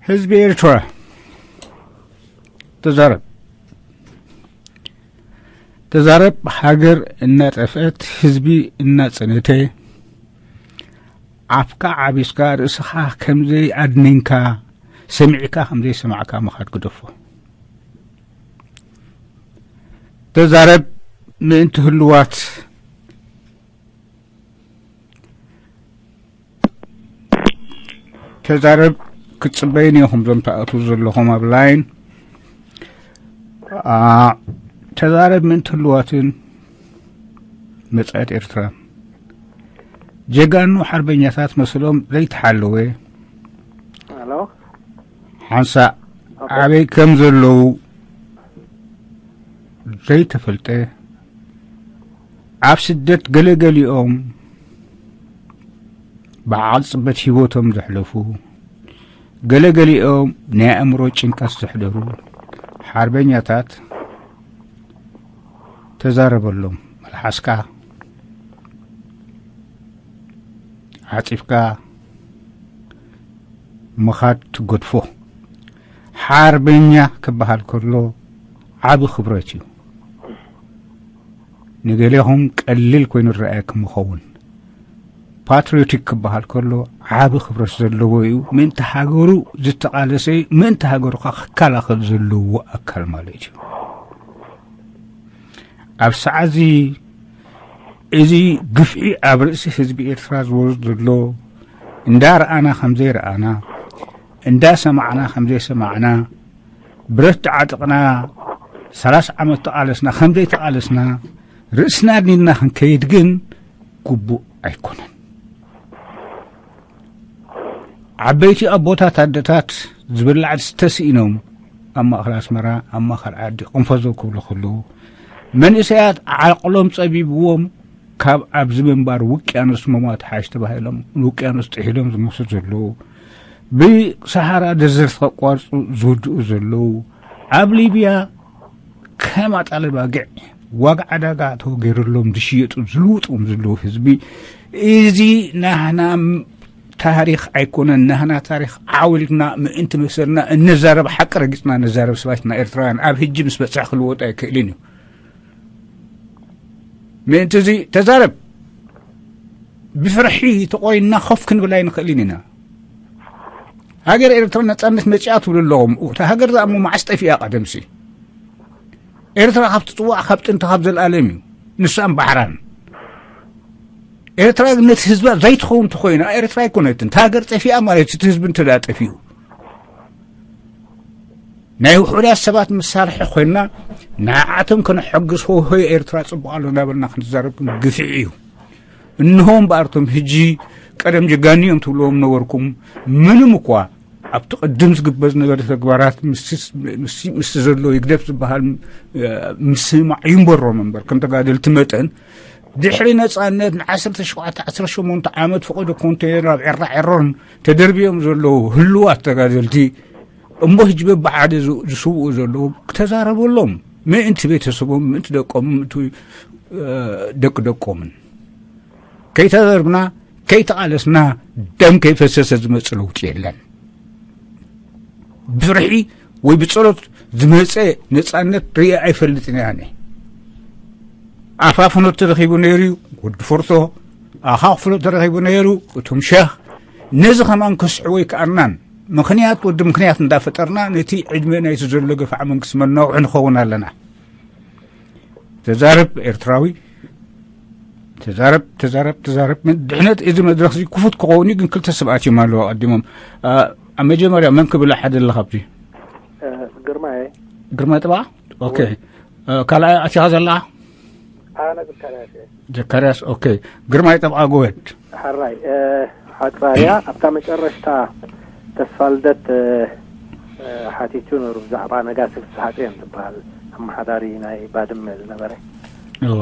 ህዝቢ ኤርትራ፣ ተዛረብ። ተዛረብ። ሃገር እናጠፍአት፣ ህዝቢ እናጸነተ፣ ኣፍካ ዓቢስካ፣ ርእስኻ ከምዘይ ኣድኒንካ፣ ሰሚዕካ ከምዘይ ሰማዕካ ምኻድ ግደፎ። ተዛረብ። ምእንቲ ህልዋት ተዛረብ። ክትጽበዩኒ ኢኹም፣ ዞም ትኣትዉ ዘለኹም ኣብ ላይን። ኣ፣ ተዛረብ። ምእንቲ ህልዋትን መጻኢት ኤርትራ፣ ጀጋኑ ሓርበኛታት መስሎም ዘይተሓለወ፣ ኣሎ። ሓንሳእ ኦኬ። ኣበይ ከም ዘለዉ ዘይተፈልጠ፣ ኣብ ስደት ገለገሊኦም ብዓቕሊ ጽበት ህይወቶም ዘሕለፉ፣ ገለገሊኦም ናይ ኣእምሮ ጭንቀት ዘሕደሩ ሓርበኛታት፣ ተዛረበሎም። መልሓስካ ዓጺፍካ ምኻድ ትገድፎ። ሓርበኛ ክበሃል ከሎ ዓቢ ክብረት እዩ። ንገሌኹም ቀሊል ኮይኑ ዝረኣየኩም ይኸውን። ፓትሪዮቲክ ክበሃል ከሎ ዓቢ ክብረት ዘለዎ እዩ። ምእንቲ ሃገሩ ዝተቓለሰ እዩ። ምእንቲ ሃገሩ ከኣ ክከላኸል ዘለዎ ኣካል ማለት እዩ። ኣብ ሰዓዚ እዚ ግፍዒ ኣብ ርእሲ ህዝቢ ኤርትራ ዝወርድ ዘሎ፣ እንዳ ረኣና ከም ዘይረኣና፣ እንዳ ሰማዕና ከም ዘይሰማዕና፣ ብረት ተዓጢቕና ሰላሳ ዓመት ተቓለስና ከም ዘይተቓለስና፣ ርእስና ኣድኒንና ክንከይድ ግን ግቡእ ኣይኮነን። ዓበይቲ ኣቦታት ኣደታት ዝብላዕ ዝስተ ስኢኖም ኣብ ማእከል ኣስመራ፣ ኣብ ማእከል ዓዲ ቅንፈዞ ክብሉ ከለዉ፣ መንእሰያት ዓቕሎም ጸቢብዎም ካብ ኣብዚ ምንባር ውቅያኖስ ምሟት ሓይሽ ተባሂሎም ንውቅያኖስ ጥሒሎም ዝሞቱ ዘለዉ፣ ብሰሃራ ደዘርት ከቋርጹ ዝውድኡ ዘለዉ፣ ኣብ ሊብያ ከም ኣጣለ ባግዕ ዋጋ ዕዳጋ ተወገይሩሎም ዝሽየጡ ዝልውጥዎም ዘለዉ ህዝቢ፣ እዚ ናህና ም-፣ ታሪኽ ኣይኮነን። ናህና ታሪኽ ዓው ኢልና ምእንቲ መሰልና እንዛረብ፣ ሓቂ ረጊጽና ንዛረብ ሰባት ኢና ኤርትራውያን። ኣብ ህጂ ምስ በጽሕ ክልወጥ ኣይክእልን እዩ። ምእንቲ እዚ ተዛረብ። ብፍርሒ ተቖይንና ኮፍ ክንብል ኣይንኽእልን ኢና። ሃገር ኤርትራ ነጻነት መጺኣ ትብሉ ኣለኹም። እታ ሃገር እዛ እሞ መዓስ ጠፊኣ ቀደምሲ? ኤርትራ ካብ ትጽዋዕ ካብ ጥንቲ ካብ ዘልኣለም እዩ። ንሳን ባሕራን። ኤርትራ ግን ነቲ ህዝባ ዘይትኸውን እንተኾይና፣ ኤርትራ ኣይኮነትን። እታ ሃገር ጠፊኣ ማለት እዩ፣ እቲ ህዝቢ እንተ ደኣ ጠፊኡ። ናይ ውሑዳት ሰባት መሳርሒ ኮይና፣ ንዓዓቶም ከነሐግዝ፣ ሆሆይ ኤርትራ ጽቡቕ ኣሎ እናበልና ክንዛረብ ግን ግፍዒ እዩ። እንሆ እምበኣር፣ እቶም ህጂ ቀደም ጀጋኑ እዮም ትብልዎም ነበርኩም፣ ምንም እኳ ኣብቲ ቅድም ዝግበር ዝነበረ ተግባራት ምስ፣ ምስ፣ ምስ ዘሎ ይግደፍ ዝበሃል፣ እ፣ ምስማዕ ይንበሮም እምበር፣ ከም ተጋደልቲ መጠን፣ ድሕሪ ነጻነት ንዓሰርተ ሸውዓተ ዓሰርተ ሸሞንተ ዓመት ፈቐዶ ኮንቴነር ኣብ ዒራ ዒሮን ተደርብዮም ዘለዉ ህልዋት ተጋደልቲ፣ እሞ ህጂ በብሓደ ዝ-፣ ዝስውኡ ዘለዉ፣ ክተዛረበሎም፣ ምእንቲ ቤተሰቦም፣ ምእንቲ ደቆም፣ ምእንቲ፣ እ፣ ደቂ ደቆምን። ከይተዘርብና፣ ከይተቓለስና፣ ደም ከይፈሰሰ ዝመጽእ ለውጢ የለን። ብፍርሒ ወይ ብጸሎት ዝመጸ ነጻነት ርእየ ኣይፈልጥን እየ ኣነ። ኣፋፍኖት ተረኺቡ ነይሩ እዩ፣ ወዲ ፎርቶ፣ ኣኻኽፍሎ ተረኺቡ ነይሩ፣ እቶም ሸኽ፣ ነዚ ከማን ከስዕቦ ኣይከኣልናን። ምኽንያት ወዲ ምኽንያት እንዳፈጠርና፣ ነቲ ዕድመ ናይቲ ዘሎ ገፋዕ መንግስቲ መናውሒ ንኸውን ኣለና። ተዛረብ ኤርትራዊ፣ ተዛረብ፣ ተዛረብ፣ ተዛረብ። ምን ድሕነት እዚ መድረኽ እዚ ክፉት ክኸውን እዩ፣ ግን ክልተ ሰባት እዮም ኣለዉ ኣቐዲሞም። አ፣ ኣብ መጀመርያ መን ክብል ሓደ ኣለኻ ኣብቲ? እ፣ ግርማየ። ግርማይ ጥባ? ኦኬ። እወ። እ፣ ካልኣይ ኣቲኻ ዘላ? ኣነ ዘካርያስ እየ። ዘካርያስ፣ ኦኬ። ግርማይ ጥባ ጎወድ። ሓራይ፣ እ፣ ሓጻርያ ኣብታ መጨረሽታ ተስፋ ልደት፣ እ፣ እ፣ ሓቲቱ ነይሩ ብዛዕባ ነጋሲ ፍስሓጽዮን ዝበሃል ኣመሓዳሪ ናይ ባድመ ዝነበረ። እወ።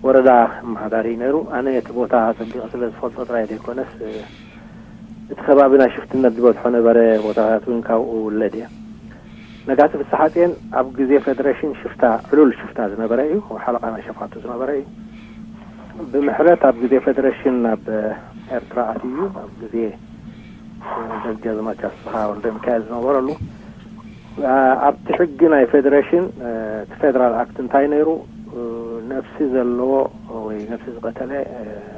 ወረዳ ኣመሓዳሪ ነይሩ። ኣነ እቲ ቦታ ኣጸቢቐ ስለ ዝፈልጦ ጥራይ ዘይኮነስ፣ እ፣ እቲ ከባቢ ናይ ሽፍትነት ዝበዝሖ ነበረ፣ ቦታታት እውን ካብኡ ውለድ እየ። ነጋሲ ፍስሓጽዮን ኣብ ግዜ ፌደሬሽን ሽፍታ፣ ዕሉል ሽፍታ ዝነበረ እዩ፣ ሓለቓ ናይ ሸፋቱ ዝነበረ እዩ። ብምሕረት ኣብ ግዜ ፌደሬሽን ናብ ኤርትራ ኣትዩ፣ ኣብ ግዜ ደጃዝማች ኣስፍሃ ወልደ ሚካኤል ዝነበረሉ፣ ኣብቲ ሕጊ ናይ ፌዴሬሽን፣ እቲ ፌደራል ኣክት እንታይ ነይሩ? ነፍሲ ዘለዎ ወይ ነፍሲ ዝቐተለ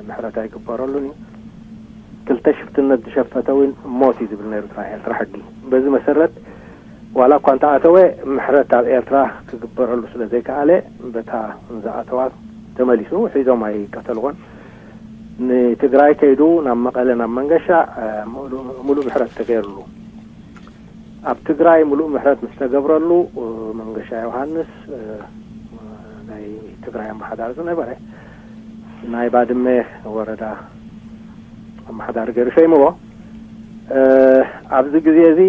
ምሕረት ኣይግበረሉን እዩ። ክልተ ሽፍትነት ዝሸፈተ እውን ሞት እዩ ዝብል ነይሩ ናይ ኤርትራ ሕጊ። በዚ መሰረት ዋላ እኳ እንተኣተወ ምሕረት ኣብ ኤርትራ ክግበረሉ ስለ ዘይከኣለ፣ በታ ዝኣተዋ ተመሊሱ፣ ሒዞም ኣይቀተልዎን። ንትግራይ ከይዱ ናብ መቐለ ናብ መንገሻ ሙሉእ ምሕረት ተገይርሉ። ኣብ ትግራይ ሙሉእ ምሕረት ምስ ተገብረሉ መንገሻ ዮሃንስ ናይ ትግራይ ኣመሓዳሪ ዝነበረ ናይ ባድመ ወረዳ ኣመሓዳሪ ገይሩ ሸይምዎ። ኣብዚ ግዜ እዚ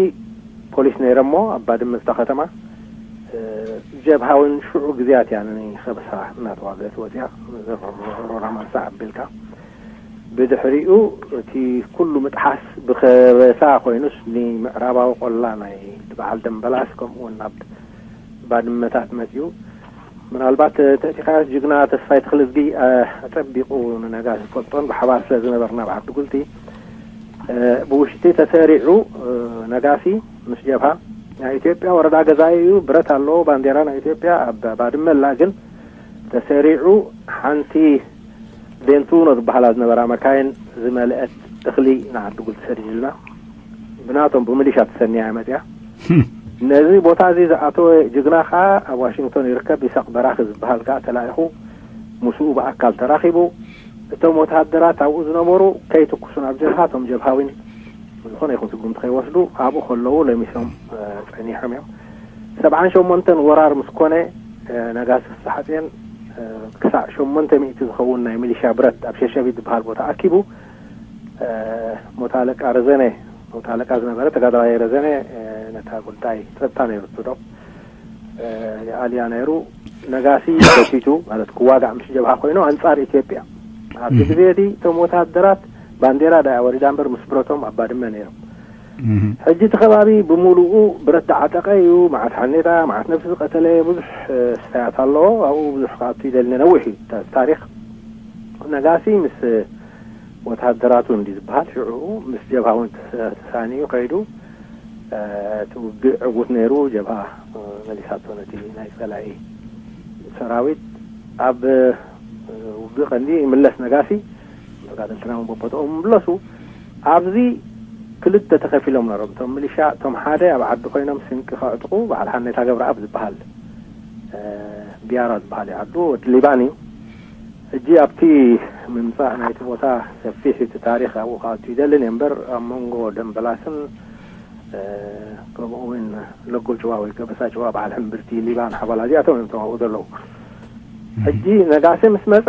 ፖሊስ ነይረሞ ኣብ ባድመ ዝታ ከተማ ጀብሃ እውን ሽዑ ግዜያት እያ ንኸበሳ እናተዋገት ወፅያ። ሮና ማንሳ ኣቢልካ ብድሕሪኡ እቲ ኩሉ ምጥሓስ ብኸበሳ ኮይኑስ ንምዕራባዊ ቆላ ናይ በዓል ደምበላስ ከምኡ እውን ናብ ባድመታት መፅኡ። ምናልባት ተእቲኻዮስ ጅግና ተስፋይ ተኽልዝጊ ኣፀቢቑ ንነጋሲ ዝፈልጦን ብሓባር ስለ ዝነበርና ብዓዲ ጉልቲ ብውሽጢ ተሰሪዑ ነጋሲ ምስ ጀብሃ ናይ ኢትዮጵያ ወረዳ ገዛኢ እዩ፣ ብረት ኣለዎ፣ ባንዴራ ናይ ኢትዮጵያ ኣብ ባድመ ኣላ፣ ግን ተሰሪዑ ሓንቲ ቤንቱኖ ዝበሃላ ዝነበራ መካይን ዝመልአት እኽሊ ንዓዲ ጉልቲ ሰዲድልና ብናቶም ብሚሊሻ ተሰኒያ እያ መፅያ። ነዚ ቦታ እዚ ዝኣተወ ጅግና ከዓ ኣብ ዋሽንግቶን ይርከብ። ይሳቅ በራኺ ዝበሃል ከዓ ተላኢኹ ምስኡ ብኣካል ተራኺቡ እቶም ወተሃደራት ኣብኡ ዝነበሩ ከይትኩሱ ናብ ጀብሃ፣ እቶም ጀብሃዊን ዝኾነ ይኹን ስጉምቲ ከይወስዱ ኣብኡ ከለዉ ለሚሶም ፀኒሖም እዮም። ሰብዓን ሸሞንተን ወራር ምስ ኮነ ነጋሲ ፍስሓፅየን ክሳዕ ሸሞንተ ሚእቲ ዝኸውን ናይ ሚሊሻ ብረት ኣብ ሸሸቢት ዝበሃል ቦታ ኣኪቡ ሞት ኣለቃ ረዘነ፣ ሞት ኣለቃ ዝነበረ ተጋዳላይ ረዘነ ነታ ጉዳይ ጸጥታ ነይሩ ዶ የኣልያ ነይሩ። ነጋሲ በቲቱ ማለት ክዋጋእ ምስ ጀብሃ ኮይኑ ኣንጻር ኢትዮጵያ። ኣብዚ ግዜ እቲ እቶም ወታደራት ባንዴራ ዳያ ወሪዳ እምበር ምስ ብረቶም ኣብ ባድመ ነይሮም። ሕጂ እቲ ከባቢ ብምሉኡ ብረት ዳዓጠቀ እዩ። መዓት ሓኔታ፣ መዓት ነብሲ ዝቀተለ ብዙሕ ስታያት ኣለዎ። ኣብኡ ብዙሕ ክኣቱ ይደሊ ነዊሕ እዩ ታሪክ። ነጋሲ ምስ ወተሃደራቱ እንዲ ዝበሃል ሽዑ ምስ ጀብሃ እውን ተሳኒዩ ከይዱ። እቲ ውግእ ዕዉት ነይሩ። ጀብሃ መሊሳቶ ነቲ ናይ ጸላኢ ሰራዊት። ኣብ ውግእ ቀንዲ ይምለስ ነጋሲ። ተጋደልትና እውን በቦትኦም ይምለሱ። ኣብዚ ክልተ ተኸፊሎም ነሮም። እቶም ሚሊሻ፣ እቶም ሓደ ኣብ ዓዲ ኮይኖም ስንቂ ከዕጥቑ፣ በዓል ሓኔታ ገብረኣብ ዝበሃል፣ ቢያራ ዝበሃል እዩ ዓዱ፣ ወዲ ሊባን እዩ። ሕጂ ኣብቲ ምምጻእ ናይቲ ቦታ ሰፊሕ እቲ ታሪኽ ኣብኡ ክኣቱ ይደልን እየ እምበር፣ ኣብ መንጎ ደምበላስን ከምኡ እውን ለጎ ጭዋ ወይ ከበሳ ጭዋ በዓል ሕምብርቲ ሊባን ሓባላ እዚኣቶም እዮም ተዋኡ ዘለዉ። ሕጂ ነጋሲ ምስ መፀ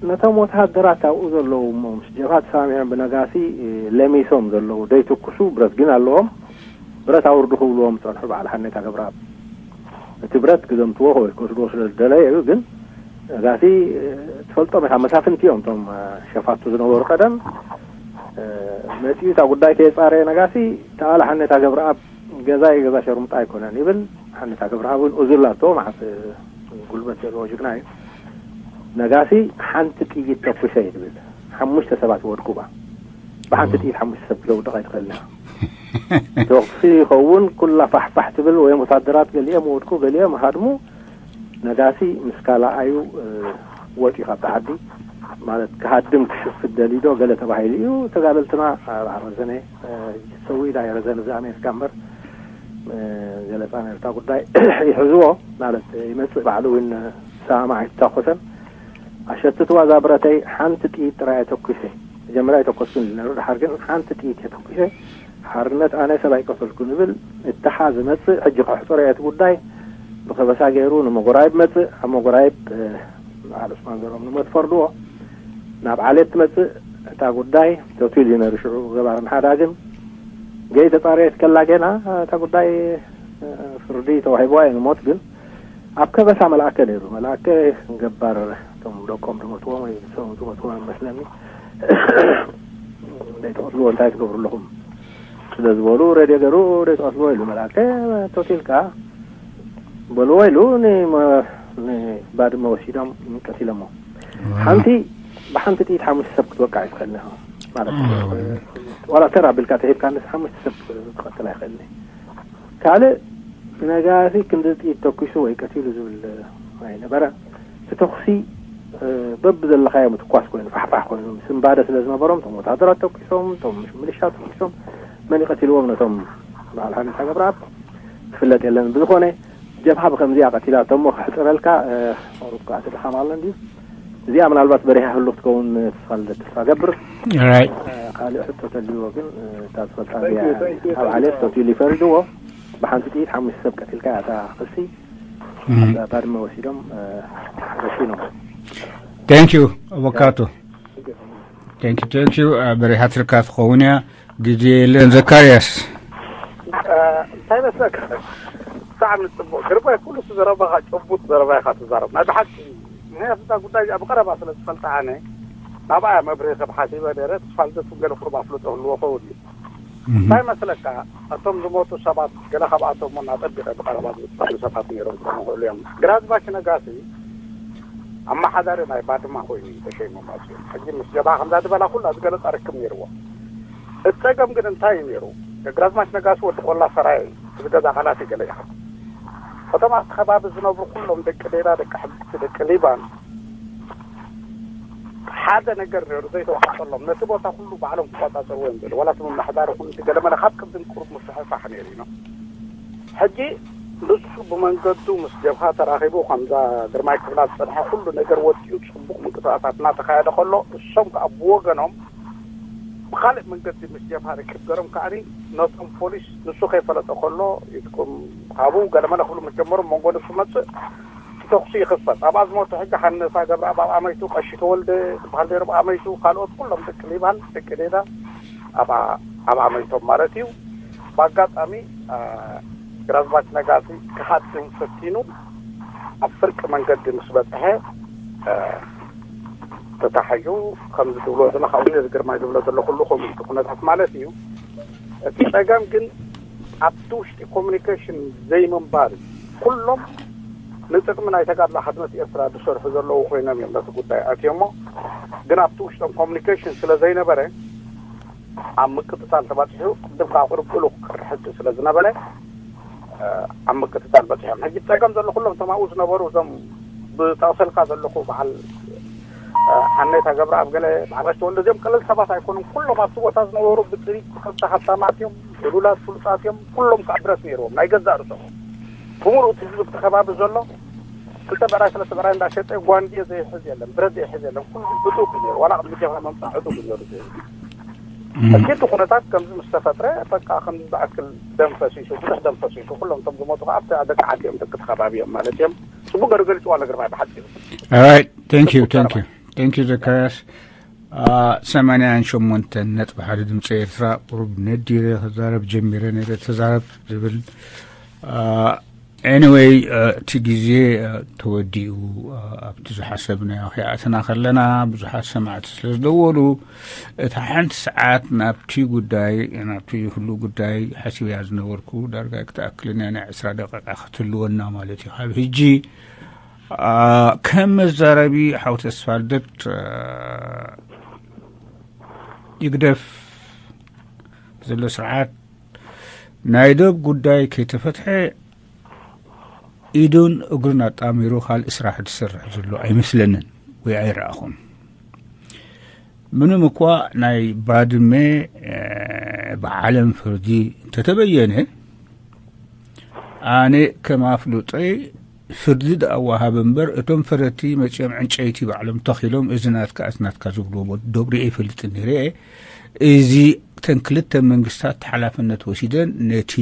ነቶም ወተሃደራት ኣብኡ ዘለዉ እሞ ምስ ጀብሃ ተሰማሚዖም ብነጋሲ ለሚሶም ዘለዉ ደይትኩሱ ብረት ግን ኣለዎም፣ ብረት ኣውርዱ ክብልዎም ፀንሑ በዓል ሓኔታ ገብረኣብ። እቲ ብረት ክዘምትዎ ወይ ክወስድዎ ስለ ዝደለየ እዩ። ግን ነጋሲ ትፈልጦም ኢኻ፣ መሳፍንቲ እዮም እቶም ሸፋቱ ዝነበሩ ቀደም። መፂኡ እታ ጉዳይ ከየፃረየ ነጋሲ ተኣለ ሓኔታ ገብረኣብ ገዛ ገዛ ሸርሙጣ ኣይኮነን ይብል። ሓኔታ ገብረኣብ እውን እዙላ ኣቶ መዓት ጉልበት ዘለዎ ጅግና እዩ። ነጋሲ ሓንቲ ጥይት ተኩሰ እዩ ዝብል። ሓሙሽተ ሰባት ወድቁ ባ ብሓንቲ ጥይት ሓሙሽተ ሰብ ክተውድቕ ኣይትኽእልን ኢኻ። ተኩሲ ይኸውን ኩላ ፋሕፋሕ ትብል ወይም ወታደራት ገሊኦም ወድቁ ገሊኦም ሃድሙ። ነጋሲ ምስ ካላኣዩ ወፂኡ ካብቲ ዓዲ ማለት ክሃድም ክሽፍት ደሊዶ ገለ ተባሂሉ እዩ። ተጋደልትና በዓል ረዘነ ሰዊዳ የረዘን እዚ ኣሜሪካ እምበር ገለፃ ነርታ ጉዳይ ይሕዝዎ ማለት ይመፅእ ባዕሉ እውን ሰማም ኣይተተኮሰን። ኣሸትትዋ እዛ ብረተይ ሓንቲ ጥይት ጥራይ ተኩሰ። መጀመርያ ኣይተኮስኩን ኢሉ ነሩ። ድሓር ግን ሓንቲ ጥይት እየ ተኩሰ። ሓርነት ኣነ ሰብ ኣይቀተልኩን ይብል። እተሓ ዝመፅእ ሕጂ ከሕፅሮ እየ እቲ ጉዳይ። ብኸበሳ ገይሩ ንመጎራይብ መፅእ ኣብ መጎራይብ በዓል ዑስማን ዘርኦም ንሞት ፈርድዎ። ናብ ዓሌት ትመፅእ እታ ጉዳይ ተትብል እዩ ነሩ። ሽዑ ገባርን ሓዳግን ገይ ተፃረየት ከላ ገና እታ ጉዳይ ፍርዲ ተዋሂብዋ እዩ ንሞት። ግን ኣብ ከበሳ መልኣከ ነይሩ። መልኣከ ገባር እቶም ደቆም ዝመትዎም ወይ ሰው ዝመትዎም መስለኒ ዘይትቐትልዎ እንታይ ትገብሩ ኣለኹም ስለ ዝበሉ ሬድዮ ገሩ ዘይትቐትልዎ ኢሉ መልኣከ ቶቲልካ በልዎ ኢሉ ንባድመ ወሲዶም ቀቲለሞ። ሓንቲ ብሓንቲ ጥይት ሓሙሽተ ሰብ ክትወቅዕ ኣይትኽእልን ኢኻ። ማለት እዩ። ዋላ ተራ ቢልካ ተሂብካ ንስ ሓሙሽተ ሰብ ክቐትል ኣይኽእልን እዩ። ካልእ ነጋሲ ክንዲ ጥይት ተኩሱ ወይ ቀቲሉ ዝብል ኣይነበረ። እቲ ተኹሲ በብዘለኻዮ ምትኳስ ኮይኑ ፋሕፋሕ ኮይኑ ስንባደ ስለ ዝነበሮም እቶም ወታደራት ተኩሶም፣ እቶም ምልሻ ተኩሶም መን ይቐትልዎም ነቶም በዓል ሓንሳ ገብረኣብ ዝፍለጥ የለን። ብዝኾነ ጀብሃ ብከምዚኣ ቀቲላቶ እሞ ክሕፅረልካ ቁሩብ ከዓ እቲ ድኻም ኣሎ እንድዩ። እዚኣ ምናልባት በሪሃ ህሉ ክትከውን ተስፋ ልደ ተስፋ ገብር። Right. ካልእ ሕቶ ተልዎ ግን እታ ዝፈልጣ እዚኣ ኣብ ዓሌት ተትሉ ይፈሪድዎ ብሓንቲ ጥይት ሓሙሽተ ሰብ ቀቲልካ እታ ክሲ ኣብዛ ባድመ ወሲዶም ረሲኖም። Thank you ኣቮካቶ። Thank you thank you። በሪሃትልካ ትኸውን እያ። ግዜ የለን ዘካርያስ። እንታይ መስለካ ብጣዕሚ ፅቡቅ ግርባይ ኩሉ እቲ ዘረባኻ ጨቡጥ ዘረባ ኢኻ ትዛረብ ናይ ብሓቂ። ምክንያቱ እዛ ጉዳይ እዚኣ ብቀረባ ስለ ዝፈልጣ ኣነ ናብኣ መብርሂ ሰብ ሓሲበ ነረ ተስፋ ልደት ገለ ቁሩብ ኣፍልጦ ህልዎ ኸውን እዩ። እንታይ መስለካ እቶም ዝሞቱ ሰባት ገለ ካብኣቶም እውን ኣጠቢቀ ብቀረባ ዝብፅሉ ሰባት ነይሮም ክኾኑ ይኽእሉ እዮም። ግራዝባች ነጋሲ ኣመሓዳሪ ናይ ባድማ ኮይኑ እዩ ተሸይሙ መፅኡ። ሕጂ ምስ ጀብሃ ከምዛ ዝበላ ኩላ ዝገለፃ ርክብ ነይርዎ። እቲ ፀገም ግን እንታይ እዩ ነይሩ? ግራዝማች ነጋሲ ወዲ ቆላ ሰራየ እዚ ገዛ ቃላት ገለ ኢኻ። ከተማ እቲ ከባቢ ዝነብሩ ኩሎም ደቂ ሌላ ደቂ ሕግቲ ደቂ ሊባን ሓደ ነገር ነይሩ ዘይተዋሓጠሎም ነቲ ቦታ ኩሉ ባዕሎም ክቆፃፀርዎ እዮም ደሉ ዋላ እቲ ምምሕዳር ይኹን እቲ ገለመለ ካብ ቅድም ቁሩብ ምስሕፋሕ ነይሩ ኢና። ሕጂ ንሱ ብመንገዱ ምስ ጀብሃ ተራኺቡ ከምዛ ግርማይ ክብላ ዝፀንሐ ኩሉ ነገር ወዲኡ ፅቡቅ ምንቅስቃሳት እናተካየደ ከሎ እሶም ከዓ ብወገኖም ብካልእ መንገዲ ምስ ጀብሃ ርክብ ገሮም ከዓኒ ነቶም ፖሊስ ንሱ ከይፈለጠ ከሎ ኢድኩም ሃቡ ገለመለ ክብሉ ምስ ጀመሩ መንጎ ንሱ መፅእ እቲ ተኩሲ ይኽፈት ኣብኣ ዝሞቱ ሕጂ ሓነሳ ገብረኣብ ኣብኣ መይቱ ቀሺ ተወልደ ዝበሃል ነይሩ ኣብኣ መይቱ ካልኦት ኩሎም ደቂ ሊባን ደቂ ዴዳ ኣብኣ ኣብኣ መይቶም ማለት እዩ ብኣጋጣሚ ግራዝማች ነጋሲ ክሃድም ፈቲኑ ኣብ ፍርቂ መንገዲ ምስ በፅሐ ተታሓዩ ከምዚ ዝብሎ ዝመኻዊ እዚ ግርማይ ዝብሎ ዘሎ ኩሉ ከምኡ ኩነታት ማለት እዩ እቲ ፀገም ግን ኣብቲ ውሽጢ ኮሚኒኬሽን ዘይምንባር ኩሎም ንጥቅሚ ናይ ተጋድሎ ሓድነት ኤርትራ ዝሰርሑ ዘለዉ ኮይኖም እዮም ነቲ ጉዳይ ኣትዮሞ ግን ኣብቲ ውሽጦም ኮሚኒኬሽን ስለ ዘይነበረ ኣብ ምቅፅፃል ተባፂሑ ቅድም ከዓ ቁርብ ጥሉቅ ቅድሪ ሕጂ ስለ ዝነበረ ኣብ ምቅፅፃል በፂሖም ሕጂ ፀገም ዘሎ ኩሎም እቶም ኣብኡ ዝነበሩ እዞም ብጠቕሰልካ ዘለኹ በዓል ሓነታ ገብረኣብ ገለ በዓል ቀሺ ተወልደ እዚኦም ቀለል ሰባት ኣይኮኑን ኩሎም ኣብቲ ቦታ ዝነበሩ ብፅሪት ክልተ ሃብታማት እዮም ብሉላት ፍሉጣት እዮም ኩሎም ከዓ ብረት ነይርዎም ናይ ገዛእ ርእሶም ብምሉእ እቲ ህዝቢ እቲ ከባቢ ዘሎ ክልተ ብዕራይ ሰለስተ ብዕራይ እንዳሸጠ ጓንድዮ ዘይሕዝ የለን ብረት ዘይሕዝ የለን ኩሉ ዕጡብ እዩ ነይሩ ዋላ ቅድሚ ጀብሃ ምምፃእ ዕጡብ እዩ ነይሩ እቲ ህዝቢ ሕጂ እቲ ኩነታት ከምዚ ምስ ተፈጥረ በቃ ከም ዝኣክል ደም ፈሲሱ ብዙሕ ደም ፈሲሱ ኩሎም እቶም ዝሞቱ ከዓ ኣብቲ ደቂ ዓዲ እዮም ደቂ እቲ ከባቢ እዮም ማለት እዮም ፅቡቅ ገሩ ገሊፅዋ ኣሎ ግርማይ ብሓፂሩ Alright thank you thank you thank you ዘካርያስ ሰማንያን ሸሞንተን ነጥቢ ሓደ ድምፂ ኤርትራ ቁሩብ ነዲረ ክዛረብ ጀሚረ ነይረ ተዛረብ ዝብል anyway እቲ ግዜ ተወዲኡ ኣብቲ ዝሓሰብናዮ ከይኣተና ከለና ብዙሓት ሰማዕቲ ስለ ዝደወሉ እታ ሓንቲ ሰዓት ናብቲ ጉዳይ ናብቲ ህሉ ጉዳይ ሓሲበያ ዝነበርኩ ዳርጋ ክትኣክልን ናይ ዕስራ ደቂቃ ክትህልወና ማለት እዩ ካብ ሕጂ ከም መዛረቢ ሓው ተስፋልደት ይግደፍ ዘሎ ስርዓት ናይ ዶብ ጉዳይ ከይተፈትሐ ኢዱን እግሩን ኣጣሚሩ ካልእ ስራሕ ዝሰርሕ ዘሎ ኣይመስለንን ወይ ኣይረኣኹን ምንም እኳ ናይ ባድመ ብዓለም ፍርዲ እንተተበየነ ኣነ ከም ኣፍልጦይ ፍርዲ ደኣ ወሃብ እምበር እቶም ፈረድቲ መጺኦም ዕንጨይቲ ባዕሎም ተኺሎም እዚ ናትካ እዚ ናትካ ዝብልዎ ዶብ ሪኤ ይፈልጥን ነይረ እዚ እተን ክልተ መንግስታት ሓላፍነት ወሲደን ነቲ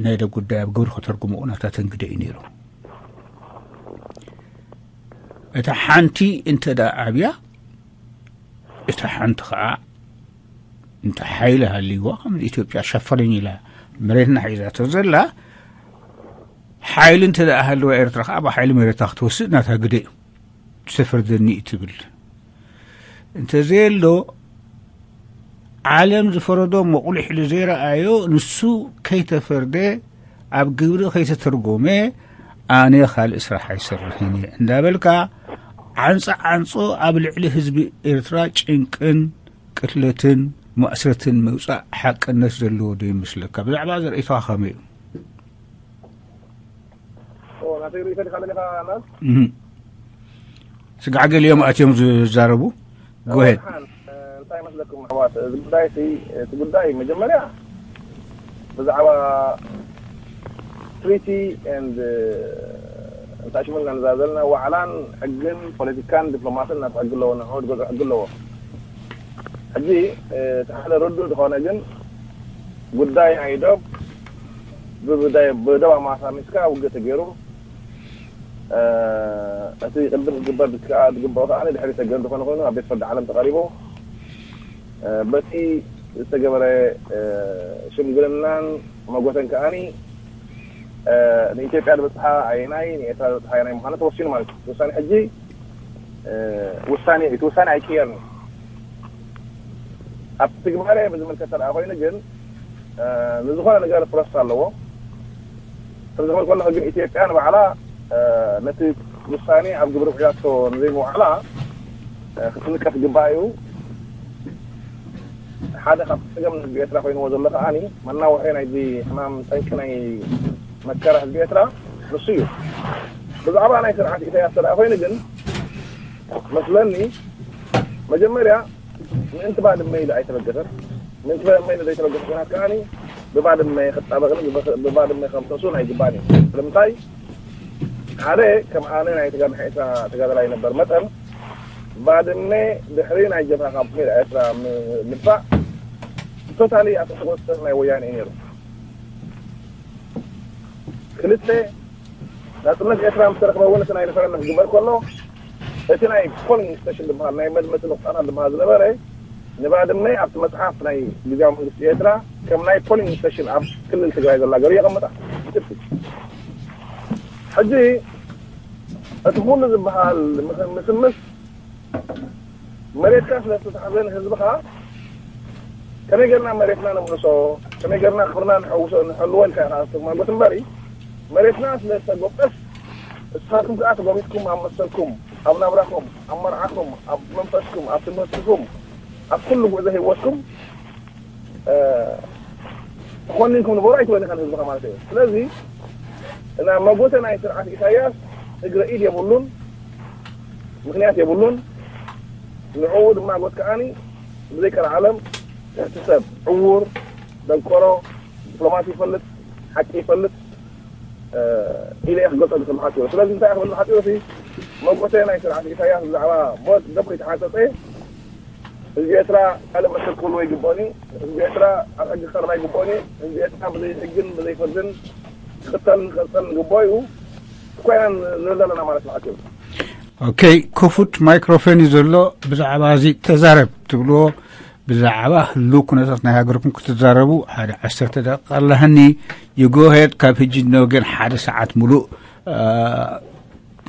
ናይ ደ ጉዳይ ኣብ ግብሪ ከተርጉምኦ ናታተን ግደ እዩ ነይሩ እታ ሓንቲ እንተ ደኣ ኣብያ እታ ሓንቲ ከዓ እንተ ሓይሊ ሃልይዋ ከም ኢትዮጵያ ሸፈረኝ ኢላ መሬትና ሒዛቶ ዘላ ሓይሊ እንተ ደኣ ሃልዋ ኤርትራ ከዓ ብሓይሊ መሬታ ክትወስድ ናታ ግደ እዩ ተፈርደኒ እዩ ትብል እንተዘየሎ ዓለም ዝፈረዶ መቑሊሕ ኢሉ ዘይረኣዮ ንሱ ከይተፈርደ ኣብ ግብሪ ከይተተርጎመ ኣነ ካልእ ስራሕ ኣይሰርሕን እየ እንዳበልካ ዓንፃ ዓንፆ ኣብ ልዕሊ ህዝቢ ኤርትራ ጭንቅን ቅትለትን ማእስረትን ምውጻእ ሓቅነት ዘለዎ ዶ ይመስለካ? ብዛዕባ እዚ ርእይቶኻ ከመይ እዩ? ናተይ ርእይቶ ዲኻ ደሊኻ? ስጋዕ ገሊኦም ኣትዮም ዝዛረቡ። ጎሄድ። እንታይ መስለኩም ኣሕዋት? እዚ ጉዳይ እቲ ጉዳይ መጀመርያ ብዛዕባ ትሪቲ ንታሽሙል እናንዛዘልና ዋዕላን ሕግን ፖለቲካን ዲፕሎማስን እናተሕጊ ኣለዎ። ንሕወድ ገዝኦ ሕጊ ኣለዎ። ሕጂ እቲ ሓደ ርዱእ ዝኾነ ግን ጉዳይ ናይ ዶብ ብደብ ኣማሳሚስካ ውግእ ተገይሩ እቲ ቅድም ክግበር ዝግብኦ ከዓ ድሕሪ ሰገር ዝኾነ ኮይኑ ኣብ ቤት ፍርዲ ዓለም ተቐሪቡ በቲ ዝተገበረ ሽምግልናን መጎተን ከዓኒ ንኢትዮጵያ ዝበፅሓ ኣየናይ ንኤርትራ ዝበፅሓ ኣየናይ ምዃኑ ተወሲኑ ማለት እዩ። ውሳኔ ሕጂ ውሳኔ እቲ ውሳኔ ኣይቅየርን። ኣብ ትግባረ ብዝምልከት ተደኣ ኮይኑ ግን ንዝኾነ ነገር ፕሮሰስ ኣለዎ። ከም ዝኸል ከለኹ ግን ኢትዮጵያ ንባዕላ ነቲ ውሳኔ ኣብ ግብሪ ውዒላቶ ንዘይምውዓላ ክትንቀፍ ግባእ እዩ። ሓደ ካብ ፀገም ንህዝቢ ኤርትራ ኮይንዎ ዘሎ ከዓኒ መናውሒ ናይዚ ሕማም ጠንቂ ናይ መከራ ህዝቢ ኤርትራ ንሱ እዩ። ብዛዕባ ናይ ስርዓት ኢሳያስ ተደኣ ኮይኑ ግን መስለኒ መጀመርያ ምእንቲ ባድመ ኢሉ ኣይተበገሰን። ምእንቲ ባድመ ኢሉ ዘይተበገሰ ኩናት ከዓኒ ብባድመ ክጣበቅን ብባድመ ከምሰሱን ኣይግባን እዩ። ስለምንታይ ሓደ ከም ኣነ ናይ ተጋድሓ ኤርትራ ተጋዳላይ ነበር መጠን ባድመ ድሕሪ ናይ ጀብሃ ካብ ሜዳ ኤርትራ ምድፋእ ቶታሊ ኣተተቆፅተር ናይ ወያነ እዩ ነይሩ። ክልተ ናፅነት ኤርትራ ምስ ተረክበ እውን እቲ ናይ ሪፈረንደም ክግበር ከሎ እቲ ናይ ፖሊንግ ስቴሽን ዝበሃል ናይ መድመፂ ንቁጣታት ዝበሃል ዝነበረ ንባድመ ኣብቲ መፅሓፍ ናይ ግዜያዊ መንግስቲ ኤርትራ ከም ናይ ፖሊንግ ስቴሽን ኣብ ክልል ትግራይ ዘላ ገሩ የቐምጣ። ሕጂ እቲ ኩሉ ዝበሃል ምስምስ መሬትካ ስለ ዝተታሕዘ ንህዝብኻ ከመይ ጌርና መሬትና ንምልሶ፣ ከመይ ጌርና ክብርና ንሐውሶ ንሐልዎ ኢልካ ኢኻ ትማጎት እምበሪ መሬትና ስለ ዝተጎበስ እስኻትኩም ከዓ ተጎቢትኩም ኣብ መሰልኩም፣ ኣብ ናብራኹም፣ ኣብ መርዓኹም፣ ኣብ መንፈስኩም፣ ኣብ ትምህርትኩም፣ ኣብ ኩሉ ጉዕዞ ህይወትኩም ኮኒንኩም ንበሩ ኣይትበልካን ህዝብኻ ማለት እዩ። ስለዚ እና መጎተ ናይ ስርዓት ኢሳያስ እግረ ኢድ የብሉን፣ ምክንያት የብሉን። ንዕኡ ድማ ጎት ከዓኒ ብዘይ ቀልዓለም ትሕቲ ሰብ ዕውር ደንቆሮ ዲፕሎማሲ ይፈልጥ ሓቂ ይፈልጥ ኢለ እየ ክገልፀሉ ክብል ሓፂሩ። ስለዚ እንታይ ክብል ሓፂሩ ሲ መጎተ ናይ ስርዓት ኢሳያስ ብዛዕባ ቦት ደብ ከይተሓፀፀ ህዝቢ ኤርትራ ካልእ መሰል ክህልዎ ይግብኦን እዩ። ህዝቢ ኤርትራ ኣብ ሕጊ ክቀርብ ኣይግብኦን እዩ። ህዝቢ ኤርትራ ብዘይ ሕግን ብዘይ ፍርድን ክቅተልን ክቅፀልን ግብኦ እዩ። እኳ ኢና ንብል ዘለና ማለት ማለት እዩ። ኦኬ፣ ክፉት ማይክሮፎን እዩ ዘሎ። ብዛዕባ እዚ ተዛረብ ትብልዎ ብዛዕባ ህልው ኩነታት ናይ ሃገርኩም ክትዛረቡ ሓደ ዓሰርተ ደቂቃ ኣለሃኒ። ይጎሄድ ካብ ህጂ ንወገን ሓደ ሰዓት ሙሉእ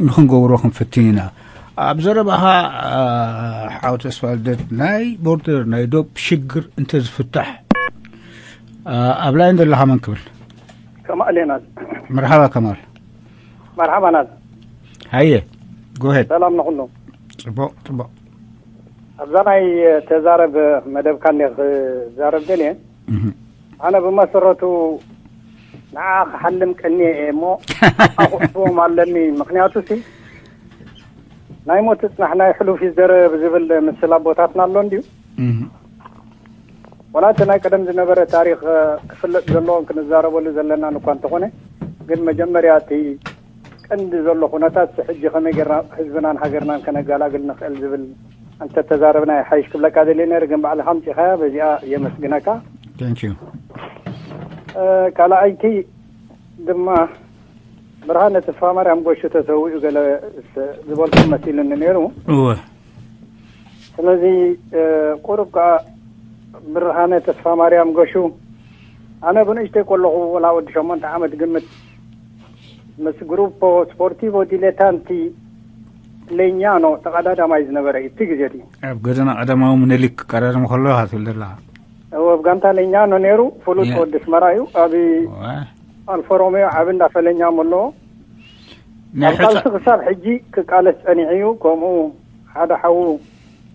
ንክንገብሮ ክንፍትን ኢና። ኣብ ዘረባኻ ሓው ተስፋልደት ናይ ቦርደር ናይ ዶብ ሽግር እንተዝፍታሕ ኣብ ላይን ዘለኻ መን ክብል? ከማል እየ ናዝ። መርሓባ ከማል። መርሓባ ናዝ። ሃየ ጎሄድ። ሰላም ንኹሉ። ፅቡቕ ፅቡቕ። ኣብዛ ናይ ተዛረብ መደብካ እንደ ክዛረብ ደልየ ኣነ ብመሰረቱ ንዓ ክሓልም ቀኒየ እየ እሞ ኣኽእትዎም ኣለኒ። ምክንያቱ ሲ ናይ ሞት ፅናሕ ናይ ሕሉፍ ይዘረብ ዝብል ምስል ኣቦታትና ኣሎ እንድዩ። ወላ እቲ ናይ ቀደም ዝነበረ ታሪክ ክፍለጥ ዘለዎን ክንዛረበሉ ዘለናን እኳ እንተኾነ ግን መጀመርያ እቲ ቀንዲ ዘሎ ኩነታት ሕጂ ከመይ ጌርና ህዝብናን ሃገርናን ከነጋላግል ንኽእል ዝብል እንተተዛረብና ይሓይሽ ክብለካ ደልየ ነይረ። ግን ባዕልኻ ኣምፂኻያ በዚኣ የመስግነካ። Thank you። ካልኣይቲ ድማ ብርሃነ ተስፋማርያም ጎሹ ተሰዊኡ ገለ ዝበልኩም መሲሉኒ ነይሩ። እወ ስለዚ ቁሩብ ከዓ ብርሃነ ተስፋማርያም ጎሹ ኣነ ብንእሽተይ ከለኹ ወላ ወዲ ሸሞንተ ዓመት ግምት ምስ ግሩፖ ስፖርቲቮ ዲሌታንቲ ሌኛኖ ተቐዳዳማይ ዝነበረ እዩ እቲ ግዜ እቲ ኣብ ገደና ቀዳማዊ ምኒልክ ቀዳድም ከሎ ኢኻ ትብል ዘለኻ። እወ ኣብ ጋንታ ሌኛኖ ነይሩ። ፍሉጥ ወዲ ኣስመራ እዩ። ኣብ ኣልፎ ሮሜዮ ዓቢ እንዳፈለኛም ኣለዎ። ኣብ ቃልሲ ክሳብ ሕጂ ክቃለስ ጸኒሑ እዩ። ከምኡ ሓደ ሓዉ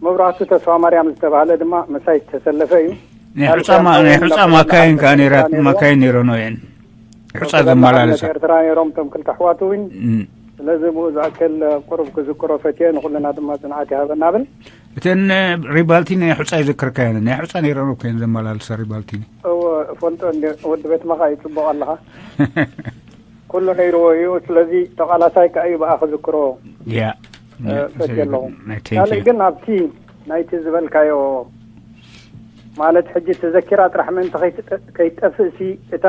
መብራህቱ ተስፋ ማርያም ዝተባህለ ድማ ምሳይ ዝተሰለፈ እዩ። ናይ ካልእ ሑጻ ማ- ናይ ሑጻ ማካይን ከኣ ነይራት ማካይን ነይረን እየን። ሑጻ ዘመላለሳ ኤርትራ ነይሮም እቶም ክልተ ኣሕዋት እውን። ስለዚ ብኡ ዝኣክል ቁሩብ ክዝክሮ ፈትየ፣ ንኹልና ድማ ጽንዓት ይሃበና ብል። እተን ሪባልቲኒ ናይ ሑጻ ይዝክርካ እየን። ናይ ሑጻ ነይረን እኮ እየን ዘመላልሳ ሪባልቲኒ። እወ፣ እፈልጦ እንዲ ወዲ ቤት መኻ ይጽቡቕ ኣለኻ። ኩሉ ነይርዎ እዩ። ስለዚ ተቓላሳይ ከኣ እዩ ብኣ ክዝክሮ ያ ፈትየ ኣለኹ። ካልእ ግን ኣብቲ ናይቲ ዝበልካዮ ማለት ሕጂ ተዘኪራ ጥራሕ ምእንቲ ከይትጠ- ከይትጠፍእ ሲ እታ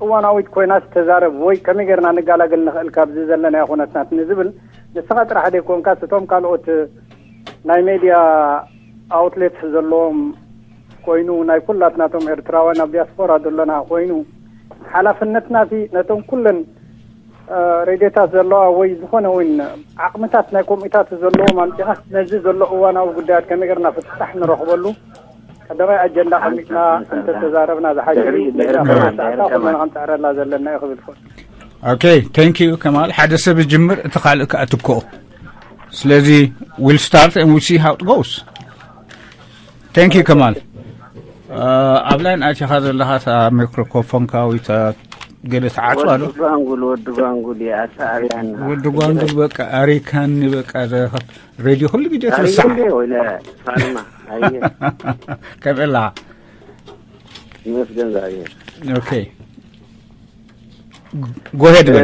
እዋናዊት ኮይና ዝተዛረብ ወይ ከመይ ጌርና ንጋላገል ንኽእል ካብዚ ዘለናዮ ኩነትናት ንዝብል ንስኻ ጥራሕ ደይኮንካ ስቶም ካልኦት ናይ ሜድያ ኣውትሌት ዘለዎም ኮይኑ ናይ ኩላትናቶም ኤርትራውያን ኣብ ዲያስፖራ ዘሎና ኮይኑ ሓላፍነትና ሲ ነቶም ኩለን ሬድዮታት ዘለዋ ወይ ዝኾነ እውን ዓቕምታት ናይ ኮሚታት ዘለዎም ኣምፂኻ ነዚ ዘሎ እዋናዊ ጉዳያት ከመይ ጌርና ፍታሕ ንረኽበሉ ቀዳማይ ኣጀንዳ ቀሚጥና እንተተዛረብና ዝሓሸ እዩ። ኩልና ክንፅዕረላ ዘለና እዩ ክብል ፎ ኦኬ ቴንክ ዩ ከማል። ሓደ ሰብ ይጅምር፣ እቲ ካልእ ከኣ ትክኦ። ስለዚ we'll start and we'll see how it goes. Thank you ከማል። ኣብ ላይን ኣቲኻ ዘለኻ እታ ማይክሮፎንካ ወይ እታ ገለ ተዓጽዋ ዶ? ወዲ ጓንጉል፣ ወዲ ጓንጉል እየ፣ ኣታ ኣብያና። ወዲ ጓንጉል በቃ ኣሪካኒ በቃ። ሬድዮ ኩሉ ግዜ ትርሳዕ። ኣሪካኒ ወይለ ፋልማ፣ ኣየ። ከመይ ኣለኻ? ይመስገን ዛየ። ኦኬ። ጎሄድ በል።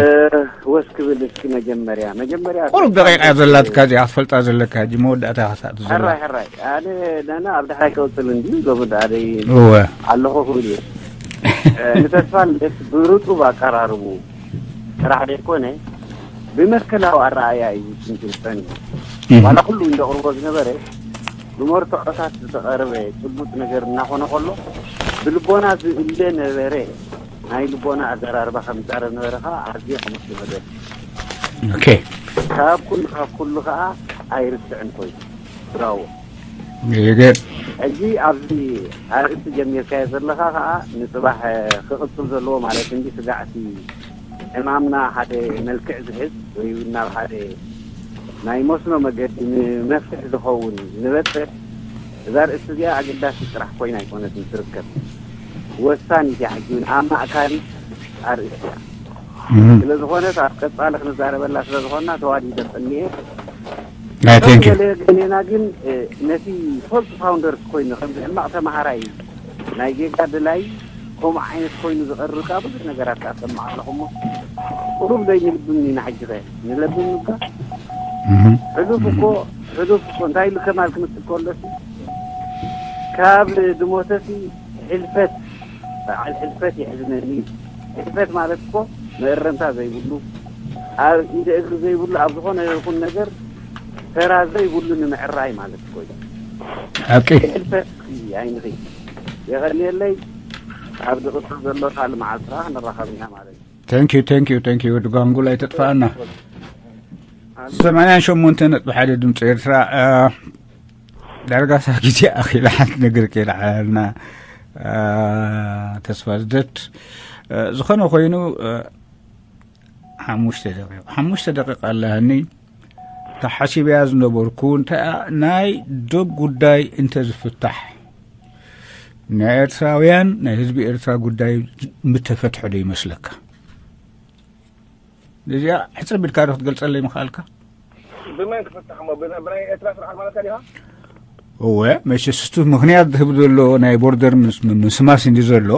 ወስ ክብል እስኪ መጀመርያ መጀመርያ ቁሩብ ደቂቃ ዘላትካ እዚኣ ክትፈልጣ ዘለካ ሕጂ መወዳእታ ክሳእ ትዘላ። ሕራይ ሕራይ ኣነ ነና ኣብ ድሓይ ከውፅል እንዲ ሎሚ ደኣ ደይ እወ ኣለኹ ክብል እየ። ንተስፋ ልደት ብርጡብ ኣቀራርቡ ጥራሕ ደይኮነ ብመትከላዊ ኣረኣያ እዩ ዝትንትን ጸኒሑ። ዋላ ኩሉ እንደ ቅርቦ ዝነበረ ብመርትዖታት ዝተቐርበ ጭቡጥ ነገር እናኾነ ከሎ ብልቦና ዝእለ ነበረ። ናይ ልቦና ኣዘራርባ ከም ዝዛረብ ነበረ ከዓ ኣዝየ ከመስግኖ ደሊ። ኦኬ። ካብ ኩሉ ካብ ኩሉ ከዓ ኣይርስዕን ኮይኑ ብራዎ። ሕጂ ኣብዚ ኣርእስቲ ጀሚርካዮ ዘለኻ ከዓ ንፅባሕ ክቕፅል ዘለዎ ማለት እንዲ ስጋዕቲ ዕማምና ሓደ መልክዕ ዝሕዝ ወይ እውን ናብ ሓደ ናይ መስኖ መገዲ ንመፍትሒ ዝኸውን ዝበፅሕ እዛ ኣርእስቲ እዚኣ ኣገዳሲ ጥራሕ ኮይና ኣይኮነትን ትርከብ። ወሳኒት እያ ሕጂ እውን ኣብ ማእካል ኣርእስቲ እያ። ስለ ዝኾነት ኣብ ቀፃሊ ክንዛረበላ ስለ ዝኾንና ተዋዲደ ቀኒየ። ናይ ቴንክ ዩ። ገሌና ግን ነቲ ፎልስ ፋውንደርስ ኮይኑ ከምዚ ሕማቕ ተማሃራይ ናይ ጌጋ ድላይ ከምኡ ዓይነት ኮይኑ ዝቐርብ ከዓ ብዙሕ ነገራት ከዓ ሰማዕ ኣለኹ እሞ ቁሩብ ዘይንልብም ኢና ሕጂ ኸ ንለብም እባ ሕሉፍ እኮ ሕሉፍ እኮ እንታይ ኢሉ ከማል ክምፅእ ከሎሲ ካብ ድሞተሲ ሕልፈት በዓል ሕልፈት የሕዝነኒ እዩ። ሕልፈት ማለት እኮ መእረምታ ዘይብሉ ኣብ ኢደ እግሪ ዘይብሉ ኣብ ዝኾነ ይኹን ነገር ተራ ዘይብሉ ንምዕራይ ማለት እኮ እዩ። ሓቂ። ሕልፈት ኣይንኺ የቐንየለይ ኣብ ዝቕፅል ዘሎ ካልእ መዓልቲ ከዓ ንራኸብ ኢና ማለት እዩ። Thank you thank you thank you ወዲ ጓንጉል ኣይተጥፋኣና። ሰማንያን ሸሞንተ ነጥቢ ሓደ ድምፂ ኤርትራ። ዳርጋ ሳብ ግዜ ኣኺላ ሓንቲ ነገር ከይልዓልና ተስፋ ዝደት ዝኾነ ኮይኑ ሓሙሽተ ደቂቃ ሓሙሽተ ደቂቃ ኣለሃኒ። ተሓሲብያ ዝነበርኩ እንታይ ናይ ዶብ ጉዳይ እንተ ዝፍታሕ ናይ ኤርትራውያን ናይ ህዝቢ ኤርትራ ጉዳይ ምተፈትሐ ዶ ይመስለካ? እዚኣ ሕጽር ቢልካ ዶ ክትገልጸለይ ምኽኣልካ? ብመን ክፍታሕ እሞ ብናይ ኤርትራ ስርዓት ማለትካ ዲኻ? እወ መሸስ እቲ ምኽንያት ዝህብ ዘሎ ናይ ቦርደር ምስማስ እንዲ ዘሎ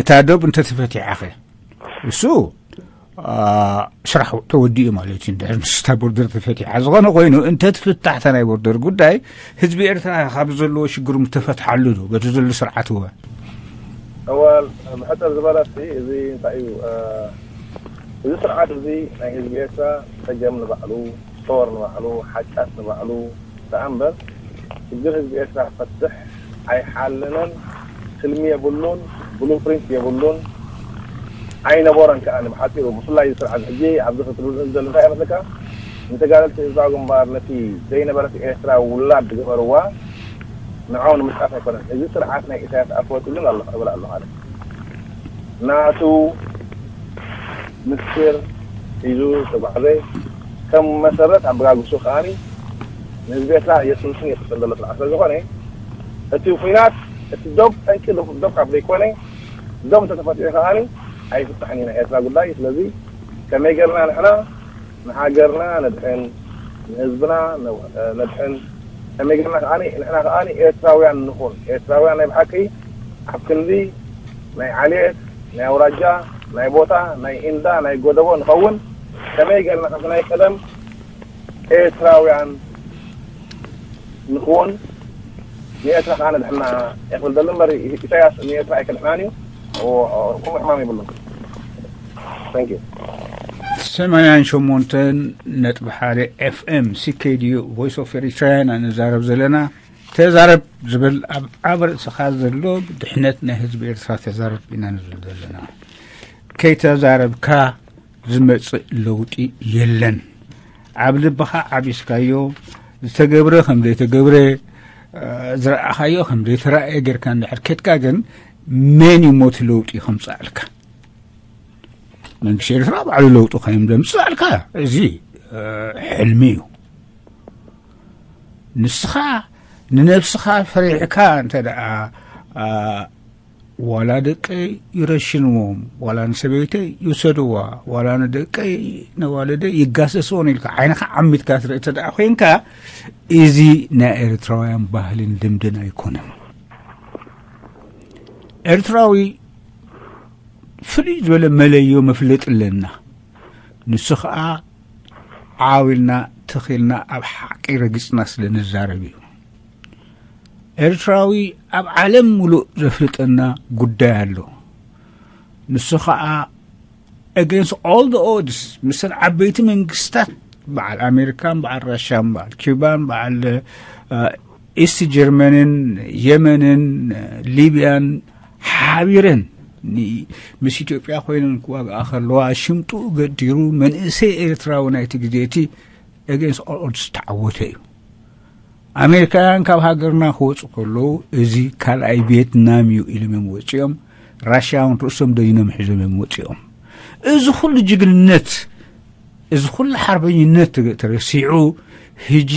እታ ዶብ እንተተፈቲሓኸ እሱ ስራሕ ተወዲኡ ማለት እዩ። እንድሕር ምስታ ቦርደር ተፈቲሓ ዝኾነ ኮይኑ እንተትፍታሕታ ናይ ቦርደር ጉዳይ ህዝቢ ኤርትራ ካብ ዘለዎ ሽግሩ ምተፈትሓሉ ዶ በቲ ዘሎ ስርዓት እወ እወ ብሕፅር ዝበለ እስቲ እዚ እንታይ እዩ እዚ ስርዓት እዚ ናይ ህዝቢ ኤርትራ ፀገም ንባዕሉ፣ ጦር ንባዕሉ፣ ሓጢኣት ንባዕሉ ደኣ እምበር ሽግር ህዝቢ ኤርትራ ክፈትሕ ኣይሓለነን፣ ትልሚ የብሉን፣ ብሉፕሪንት የብሉን፣ ኣይነበሮን ከኣ ብሓፂሩ ብፍላይ እዚ ስርዓት ሕጂ ኣብዚ ክትብል ዘሎ እንታይ መስለካ ንተጋደልቲ ህዝባዊ ግንባር ነቲ ዘይነበረት ኤርትራ ውላድ ዝገበርዋ ንዕኦም ንምጥቃስ ኣይኮነን። እዚ ስርዓት ናይ ኢሳያስ ኣፈወርቂ ግን ኣሎ እብል ኣለኹ ኣነ። ናቱ ምስጢር ሒዙ ዝተጓዕዘ ከም መሰረት ኣበጋግስኡ ከኣ ንህዝቢ ኤርትራ የስንስን የጥፍን ዘሎ ስርዓት ስለ ዝኾነ፣ እቲ ኲናት፣ እቲ ዶብ ጠንቂ ዶብ ካብ ዘይኮነ፣ ዶብ እንተተፈቲሑ ከኣ ኣይፍታሕን እዩ ናይ ኤርትራ ጉዳይ። ስለዚ ከመይ ጌርና ንሕና ንሃገርና ነድሕን፣ ንህዝብና ነድሕን፣ ከመይ ጌርና ከኣ ንሕና ከኣ ኤርትራውያን ንኹን፣ ኤርትራውያን ናይ ብሓቂ ኣብ ክንዲ ናይ ዓሌት፣ ናይ ኣውራጃ፣ ናይ ቦታ፣ ናይ ኢንዳ፣ ናይ ጎደቦ ንኸውን፣ ከመይ ጌርና ከምቲ ናይ ቀደም ኤርትራውያን ንኽውን፣ ንኤርትራ ከኣ ነድሕና እየ ክብል ዘሎ እምበር፣ ኢሳያስ ንኤርትራ ኣይከድሕናን እዩ። ከምኡ ሕማም የብሉን። Thank you። ሰማንያን ሸሞንተን ነጥቢ ሓደ ኤፍኤም ሲኬዲዩ፣ ቮይስ ኦፍ ኤሪትራያ ኢና ንዛረብ ዘለና። ተዛረብ ዝብል ኣብ ዓበርእስኻ ዘሎ ድሕነት ናይ ህዝቢ ኤርትራ ተዛረብ ኢና ንብል ዘለና። ከይተዛረብካ ዝመጽእ ለውጢ የለን። ኣብ ልብኻ ዓቢስካዮ፣ ዝተገብረ ከም ዘይተገብረ፣ ዝረኣኻዮ ከም ዘይተረኣየ ጌርካ እንድሕር ኬድካ ግን፣ መን እዩ ሞቲ ለውጢ ከምጽኣልካ? መንግስቲ ኤርትራ ባዕሉ ለውጢ ከም ዘምጽኣልካ፣ እዚ ሕልሚ እዩ። ንስኻ ንነብስኻ ፈሪሕካ እንተ ደኣ ዋላ ደቀይ ይረሽንዎም፣ ዋላ ንሰበይተይ ይውሰድዋ፣ ዋላ ንደቀይ ነዋልደይ ይጋሰስዎን ኢልካ ዓይንኻ ዓሚትካ ትርኢ እንተ ደኣ ኮይንካ፣ እዚ ናይ ኤርትራውያን ባህልን ልምድን ኣይኮነን። ኤርትራዊ ፍልይ ዝበለ መለዮ መፍለጢ ኣለና። ንሱ ኸኣ ዓው ኢልና ትኽ ኢልና ኣብ ሓቂ ረጊጽና ስለ ንዛረብ እዩ። ኤርትራዊ ኣብ ዓለም ሙሉእ ዘፍልጠና ጉዳይ ኣሎ። ንሱ ኸኣ against all the odds፣ ምስን ዓበይቲ መንግስታት፣ በዓል ኣሜሪካን በዓል ራሽያን በዓል ኪባን በዓል ኢስት ጀርመንን የመንን ሊብያን ሓቢረን ምስ ኢትዮጵያ ኮይነን ክዋግኣ ከለዋ፣ ሽምጡ ገዲሩ መንእሰይ ኤርትራዊ ናይቲ ግዜ እቲ against all odds ተዓወተ እዩ። ኣሜሪካውያን ካብ ሃገርና ክወፁ ከለዉ፣ እዚ ካልኣይ ቪየትናም እዩ ኢሎም እዮም ወፂኦም። ራሽያውን ርእሶም ደይኖም ሒዞም እዮም ወፂኦም። እዚ ኩሉ ጅግንነት፣ እዚ ኩሉ ሓርበኝነት ተረሲዑ፣ ህጂ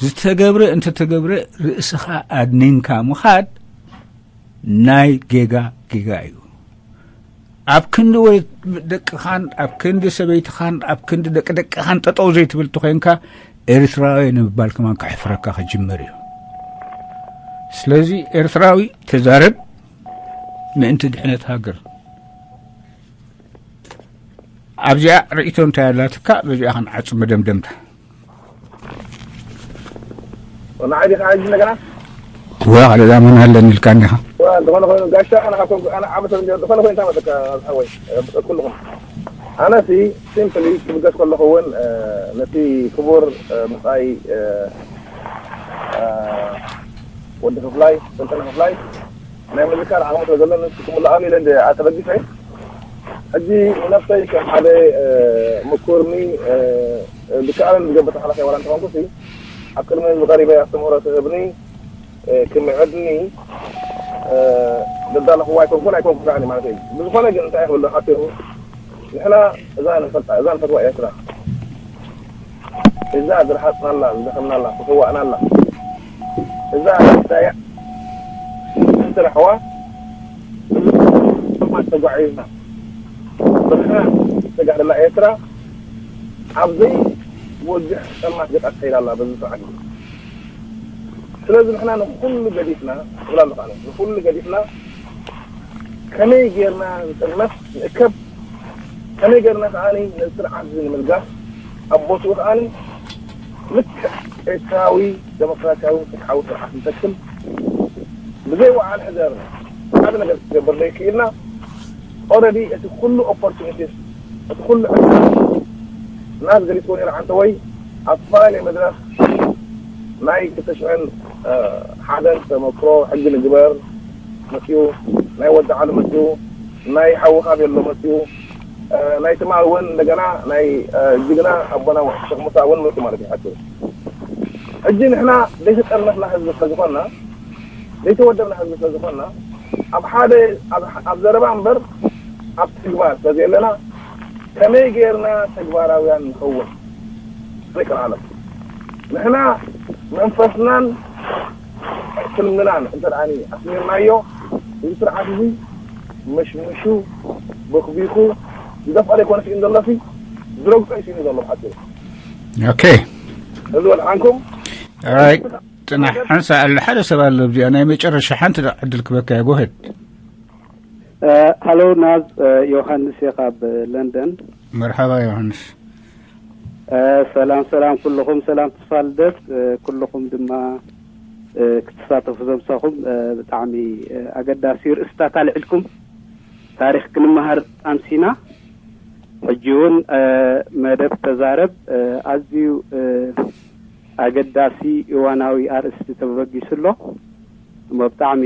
ዝተገብረ እንተተገብረ፣ ርእስኻ ኣድኒንካ ምኻድ ናይ ጌጋ ጌጋ እዩ። ኣብ ክንዲ ወይ ደቅኻን፣ ኣብ ክንዲ ሰበይትኻን፣ ኣብ ክንዲ ደቂ ደቅኻን ጠጠው ዘይትብል ተኾይንካ፣ ኤርትራዊ ንምባል ከማን ከሕፍረካ ክጅምር እዩ። ስለዚ ኤርትራዊ ተዛረብ ምእንቲ ድሕነት ሃገር። ኣብዚኣ ርእይቶ እንታይ ኣላትካ? በዚኣ ክንዓጽ መደምደምታ። ንዓይ ዲኻ ሕጂ እንደገና? ወላ ካልእ ዛመን ኣለኒ ኢልካ እንዲኻ። ወላ፣ ዝኾነ ኮይኑ ጋሻ ኣነ ካብ ኮንኩ፣ ኣነ ዓመት እንዲ-፣ ዝኾነ ኮይኑ እንታይ መሰለካ፣ ሓወይ፣ እ፣ ኩልኹም። ኣነሲ ሲምፕሊ ክብገስ ከለኹ እውን፣ እ፣ ነቲ ክቡር፣ እ፣ ብጻይ፣ እ፣ እ፣ ወዲ ክፍላይ፣ ሰልጠነ ክፍላይ፣ ናይ ምዝካር ዓቕሚ ስለ ዘለኒ፣ ክምልኣሉ ኢለ እንደ ኣተበጊሰ፣ ሕጂ ንነብሰይ ከም ሓደ፣ እ፣ ምኩርኒ፣ እ፣ እ፣ ዝከኣለኒ ዝገብር ተኸላኻይ ዋላ እንተኾንኩሲ፣ ኣብ ቅድሚ ህዝቢ ቀሪበ ኣስተምህሮ ክህብኒ፣ እ፣ ክምዕድኒ፣ እ፣ ዘዳለኽዎ ኣይኮንኩን፣ ኣይኮንኩን ከኣኒ ማለት እዩ። ብዝኾነ ግን እንታይ ክብል ሓቲሩ፣ ንሕና እዛ ንፈልጣ፣ እዛ ንፈትዋ ኤርትራ፣ እዛ ዝረሃጽናላ፣ ዝደኸምናላ፣ ዝሰዋእናላ፣ እዛ ጉዳያ እንትረሕዋ፣ ብዝማት ተጓዒዝና፣ ብርሃን ዝተጋህደላ ኤርትራ፣ ኣብ ዘይወግሕ ጸልማት ገጻ ትኸይድ ኣላ በዚ ስርዓት። ስለዚ ንሕና ንኹሉ ገዲፍና፣ እብላ ኣለኹ ኣነ፣ ንኹሉ ገዲፍና፣ ከመይ ጌርና ንጥርነፍ፣ ንእከብ፣ ከመይ ጌርና ከኣ ነዚ ስርዓት እዚ ንምልጋስ፣ ኣብ ቦትኡ ከኣ ልክዕ ኤርትራዊ ደሞክራሲያዊ ፍትሓዊ ስርዓት ንተክል፣ ብዘይ ወዓል ሕደር ሓደ ነገር ክገብር ዘይክኢልና፣ ኦረዲ እቲ ኩሉ ኦፖርቹኒቲስ፣ እቲ ኩሉ ዕድል ናት ገሊጽዎ ነይሩ ዓንተ ወይ ኣብ ዝተፈላለየ መድረኽ ናይ ክልተ ሽሕን ሓደን ተመክሮ ሕጊ ንግበር መጺኡ፣ ናይ ወዲ ዓሊ መጺኡ፣ ናይ ሓውኻ ቤሎ መጺኡ፣ ናይ ትማል እውን እንደገና ናይ ጅግና ኣቦና ሸኽ ሙሳ እውን መጺኡ ማለት እዩ ሓቂ። ሕጂ ንሕና ዘይተጠርነፍና ህዝቢ ስለ ዝኾንና፣ ዘይተወደብና ህዝቢ ስለ ዝኾንና፣ ኣብ ሓደ፣ ኣብ፣ ኣብ ዘረባ እምበር ኣብ ተግባር ስለ ዘየለና፣ ከመይ ጌርና ተግባራውያን ንኸውን? ዘይቀርዓለም። ንሕና መንፈስናን ሕልምናን እንተ ደኣ ኣስሚርናዮ፣ እዚ ስርዓት እዚ መሽሚሹ፣ በኽቢኹ፣ ዝደፍኦ ዘይኮነ ስኢኑ ዘሎ፣ ሲ ዝረግጾ እዩ ስኢኑ ዘሎ ብሓጺሩ። ኦኬ። እዚ ወድሓንኩም። ራይት። ጽናሕ፣ ሓንሳ ኣሎ፣ ሓደ ሰብ ኣሎ ኣብዚኣ፣ ናይ መጨረሻ ሓንቲ ዕድል ክበካ እየ። ጎሄድ። ሃሎ ናዝ፣ ዮሃንስ እየ ካብ ለንደን። መርሓባ ዮሃንስ። ሰላም ሰላም ኩልኹም፣ ሰላም ተስፋ ልደት። ኩልኹም ድማ ክትሳተፉ ዘምሳኹም፣ ብጣዕሚ ኣገዳሲ ርእስታት ኣልዕልኩም። ታሪኽ ክንመሃር ኣምሲና። ሕጂ እውን መደብ ተዛረብ ኣዝዩ ኣገዳሲ እዋናዊ ኣርእስቲ ተበጊሱ ኣሎ። እሞ ብጣዕሚ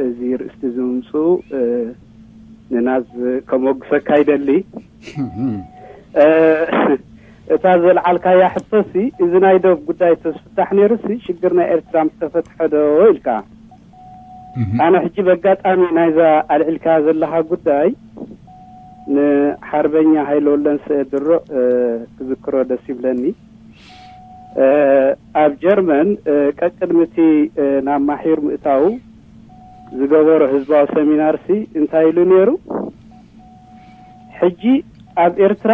እዚ ርእስቲ እዚ ምምፅኡ ንናዝ ከመጉሰካ ይደሊ። እታ ዘልዓልካያ ሕቶሲ፣ እዚ ናይ ዶብ ጉዳይ ተዝፍታሕ ነይሩሲ ሽግር ናይ ኤርትራ ምስተፈትሐ ዶ ኢልካ። ኣነ ሕጂ በጋጣሚ ናይዛ ኣልዒልካ ዘለኻ ጉዳይ ንሓርበኛ ሃይለ ወለንሰ ድሮ ክዝክሮ ደስ ይብለኒ። ኣብ ጀርመን ቀቅድሚ እቲ ናብ ማሒር ምእታው ዝገበሮ ህዝባዊ ሰሚናርሲ እንታይ ኢሉ ነይሩ? ሕጂ ኣብ ኤርትራ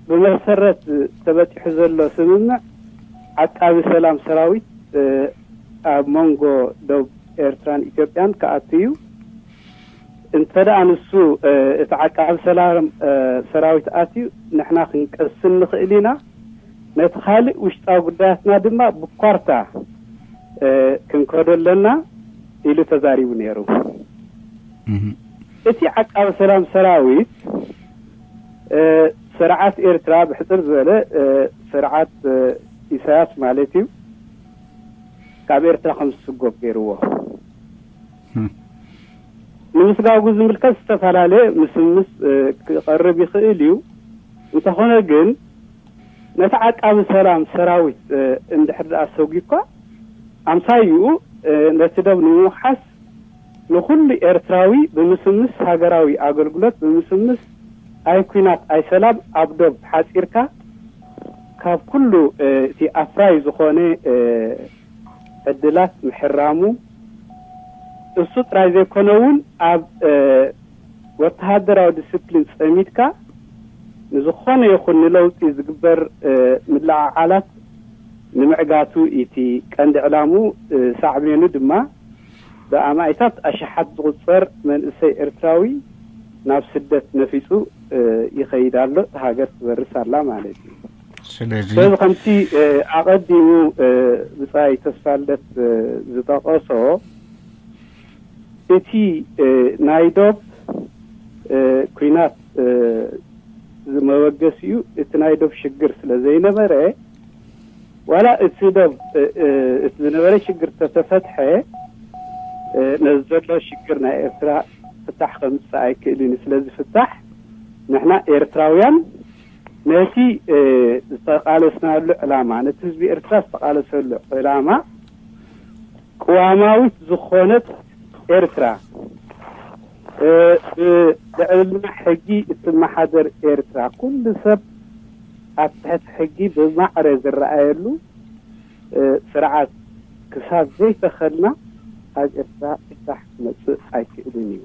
ብመሰረት ተበጺሑ ዘሎ ስምምዕ ዓቃቢ ሰላም ሰራዊት ኣብ መንጎ ዶብ ኤርትራን ኢትዮጵያን ክኣቱ እዩ። እንተ ደኣ ንሱ እቲ ዓቃቢ ሰላም ሰራዊት ኣትዩ ንሕና ክንቀስን ንኽእል ኢና፣ ነቲ ካልእ ውሽጣዊ ጉዳያትና ድማ ብኳርታ ክንከዶ ኣለና ኢሉ ተዛሪቡ ነይሩ። እቲ ዓቃቢ ሰላም ሰራዊት ስርዓት ኤርትራ ብሕጽር ዝበለ ስርዓት ኢሳያስ ማለት እዩ ካብ ኤርትራ ከም ዝስጎግ ገይርዎ። ንምስጋጉ ዝምልከት ዝተፈላለየ ምስምስ ክቐርብ ይኽእል እዩ። እንተኾነ ግን ነቲ ዓቃቢ ሰላም ሰራዊት እንድሕር ደኣ ሰጒኳ ኣምሳይኡ ነቲ ደብ ንምውሓስ ንኹሉ ኤርትራዊ ብምስምስ ሃገራዊ ኣገልግሎት ብምስምስ ኣይ ኲናት ኣይ ሰላም ኣብ ዶብ ሓጺርካ ካብ ኩሉ እቲ ኣፍራይ ዝኾነ ዕድላት ምሕራሙ እሱ ጥራይ ዘይኮነ እውን ኣብ ወተሃደራዊ ዲስፕሊን ጸሚድካ ንዝኾነ ይኹን ንለውጢ ዝግበር ምልዕዓላት ንምዕጋቱ እቲ ቀንዲ ዕላሙ ሳዕቤኑ ድማ ብኣማኢታት ኣሽሓት ዝቑጸር መንእሰይ ኤርትራዊ ናብ ስደት ነፊጹ ይኸይድ ኣሎ። እታ ሃገር ትበርስ ኣላ ማለት እዩ። ስለዚ ስለዚ ከምቲ ኣቐዲሙ ብጻይ ተስፋልደት ዝጠቐሶ እቲ ናይ ዶብ ኲናት መበገሲኡ እቲ ናይ ዶብ ሽግር ስለ ዘይነበረ ዋላ እቲ ዶብ እቲ ዝነበረ ሽግር ተተፈትሐ ነዚ ዘሎ ሽግር ናይ ኤርትራ ፍታሕ ከምፅእ ኣይክእልን እዩ። ስለዚ ፍታሕ ንሕና ኤርትራውያን ነቲ ዝተቃለስናሉ ዕላማ ነቲ ህዝቢ ኤርትራ ዝተቃለሰሉ ዕላማ ቅዋማዊት ዝኾነት ኤርትራ ብልዕልና ሕጊ እትመሓደር ኤርትራ ኩሉ ሰብ ኣብ ትሕቲ ሕጊ ብማዕረ ዝረኣየሉ ስርዓት ክሳብ ዘይተኸልና ኣብ ኤርትራ ፍታሕ ክመፅእ ኣይክእልን እዩ።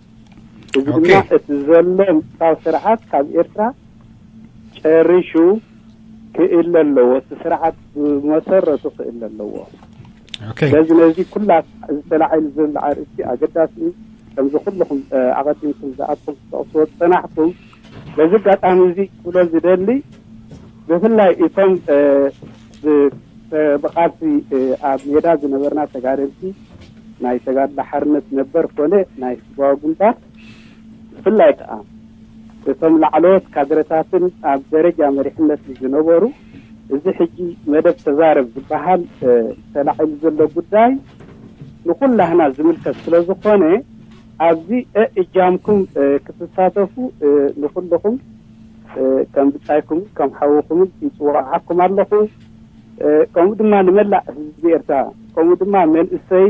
እዚ ድማ እቲ ዘሎ ምሳዊ ስርዓት ካብ ኤርትራ ጨሪሹ ክእለ ኣለዎ። እቲ ስርዓት ብመሰረቱ ክእለ ኣለዎ። ስለዚ ነዚ ኩላ ዝተላዓሉ ዘሎ ኣርእስቲ ኣገዳሲ እዩ። ከምዚ ኩልኹም ኣቐዲምኩም ዝኣትኩም ትጠቕስዎ ዝፀናሕኩም በዚ ኣጋጣሚ እዚ ክብሎ ዝደሊ ብፍላይ እቶም ብቃልሲ ኣብ ሜዳ ዝነበርና ተጋደልቲ ናይ ተጋድሎ ሓርነት ነበር ኮነ ናይ ህዝባዊ ግንባር ብፍላይ ከዓ እቶም ላዕለዎት ካድረታትን ኣብ ደረጃ መሪሕነት ዝነበሩ እዚ ሕጂ መደብ ተዛረብ ዝበሃል ተላዒሉ ዘሎ ጉዳይ ንኩላህና ዝምልከት ስለ ዝኾነ ኣብዚ እጃምኩም ክትሳተፉ ንኩልኹም ከም ብጻይኩም ከም ሓውኹምን ይጽዋዓኩም ኣለኹ። ከምኡ ድማ ንመላእ ህዝቢ ኤርትራ ከምኡ ድማ መንእሰይ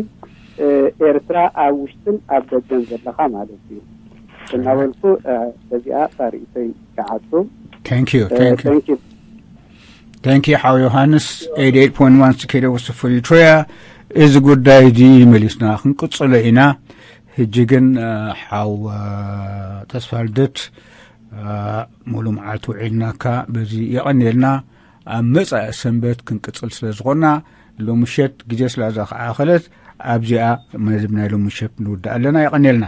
ኤርትራ ኣብ ውሽጥን ኣብ ደገን ዘለኻ ማለት እዩ እናበልኩ በዚኣ ርእይቶይ ይዓጹ። Thank you. Thank you. Thank you ሓው ዮሃንስ። Eighty eight point one ስኬደ ወስፍሪ ትሮያ። እዚ ጉዳይ እዚ መሊስና ክንቅጽሎ ኢና። ሕጂ ግን ሓው ተስፋልደት፣ ሙሉ መዓልቲ ውዒልናካ በዚ የቐንየልና። ኣብ መጻኢ ሰንበት ክንቅጽል ስለ ዝኾንና፣ ሎምሸት ግዜ ስለ ዘኸዓኸለት፣ ኣብዚኣ መደብ ናይ ሎምሸት ንውዳእ ኣለና። የቐንየልና።